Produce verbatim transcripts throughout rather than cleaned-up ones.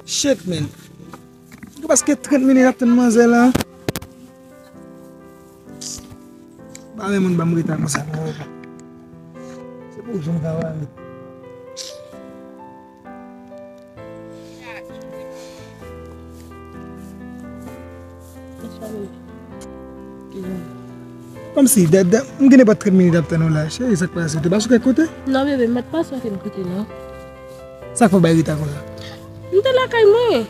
Shit, man. Gen paske trant minit ap tann manzè la. Pa renmen moun ban m reta konsa, non. Se pou jan travay. Kòmsi, de, de, m gen nenpòt trant minit ap tann ou la, cheri, sa k pase? Ou te pa sou kèk kote? Non, bebe, m pa t pa sou okenn kote, non. Sa k fè w bay reta konsa? M te lakay mwen.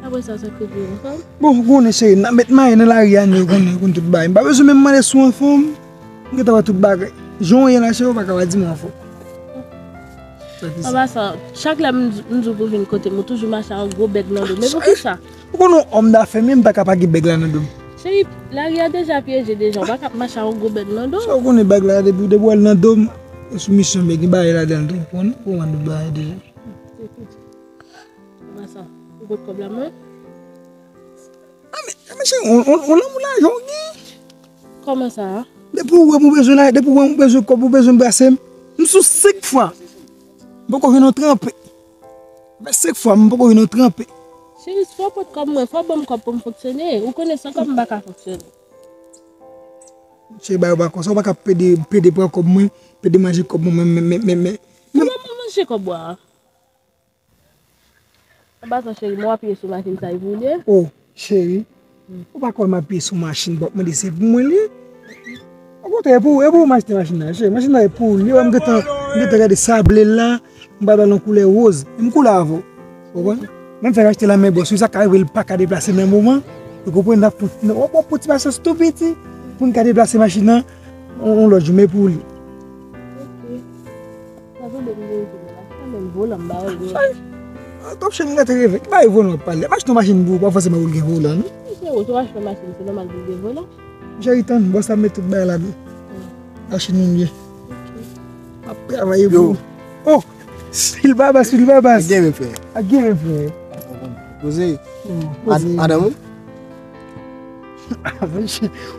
Apre sa, sa k fè w anfòm? Bon, ou konnen, cheri, n ap met mayi nan lari a, nou konnen, nou konn tout bagay. M pa bezwen menm mande si w anfòm. M gentan wè tout bagay. Jan w ye la, cheri, ou pa ka pa di m anfòm. Sa ki sa? Anba sa, chak lè m, m di w pou vin kote m, ou toujou mache ak yon gwo bèg nan do m. Men poukisa? Ou konnen yon òm dafè, men m pa ka pa gen bèg la nan do m. Cheri, lari a deja pyeje deja, ou pa ka ap mache ak yon gwo bèg nan do. Sa ou konnen bèg la, depi, depi w wè l nan do m, e sou misyon, men gen bagay ladan l tou. Ou konn, ou konn tout bagay deja. Anba sa, ou pot kòb la mwen? Ah, men, men se yon, yon, yon lanmou lajan w gen. Kòman sa? Depi w wè m ou bezwen la, depi w wè m ou bezwen kòb, ou bezwen brase m. M sou senk fwa. M poko jwenn yon tranpe. Fè senk fwa, m poko jwenn yon tranpe. Cheri, fò w pot kòb mwen, fò w ban m kòb pou m fonksyone. Ou konnen san kòb m pa ka fonksyone. Cheri, bagay yo pa konsa, ou pa ka pede, pede pran kòb mwen, pede manje kòb mwen, men, men, men, men, men. Kòman mwen manje kòb ou a? Anba sa, cheri, mwen apiye sou machin sa, e pou ou li ye? Oh, cheri, ou pa kwè m apiye sou machin, pa mande se pou mwen li ye? Okontrè, e pou, e pou m achte machin nan, cheri. Machin nan e pou ou li ye, m gentan, m gentan gade sable l la, m ba l yon koulè woz. E m koule avè w. Ou konprann? Menm fè achte la men bòs, wi, sa ka rive l pa ka deplase nan moman. Ou konprann, n ap fout, w ap, w ap pran ti pasyans tou piti pou n ka deplase machin nan, yon, yon lòt jou, men pou ou li ye. Ok. Sa tonbe m deregle la. Sa menm volan m ba w li. Ay, top chen gate reve. Ki bay volan w ap pale? M achte yon machin pou ou, pa fòseman pou l gen volan, non. Frero, si w achte yon machin, se nòmal pou l gen volan. Cheri, tann, bòs la met tout bagay ladan. Machin nou ye. M ap travay pou ou. Oh! Pil babas, pil babas. Ak gen men frè. Ak gen men frè. Poze. Oh, poze. Madanm ou?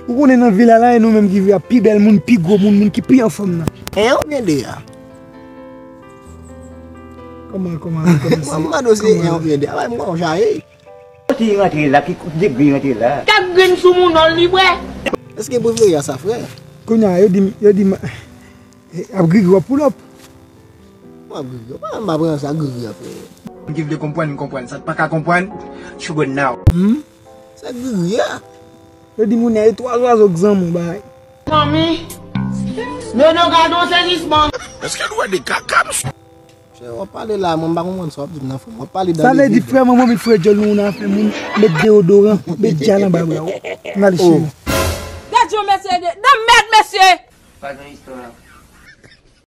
Ou konnen nan vil la, la, e nou menm ki ap pi bèl moun, pi gwo moun, moun ki pi anfòm nan. En oubyen de a? Kòman, kòman, kòman se? Mwen mande w se en oubyen de a. Bay mwen yon jaye. Ki rantre la, ki kout de gri rantre la. Kèk grenn sou moun non li bwè. Èske prefere a sa, frè? Kounye a, yo di m, yo di m, eh, ap grigri, w ap pull up. Mwen ap grigri. Mwen pa pran sa grigri a, frè. Moun ki vle konprann, m konprann. Sa k pa ka konprann, you go now. Hmm? Sa grigri a? Yo di moun nan e twa zwazo k zanmi w bay. Manmi, Nono gade yon sezisman. Èske nou wè de kaka, mesye? Chè, w ap pale la, mwen m pa konprann sa w ap di m nan, frè m. W ap pale dan leve. Sa vle di frè mwen, mwen met frè djòl nou nan afè moun, met deodoran, met djal anba bra w. N ale cheri. Gad yon mesye de, de mèd mesye. Pa gen istwa.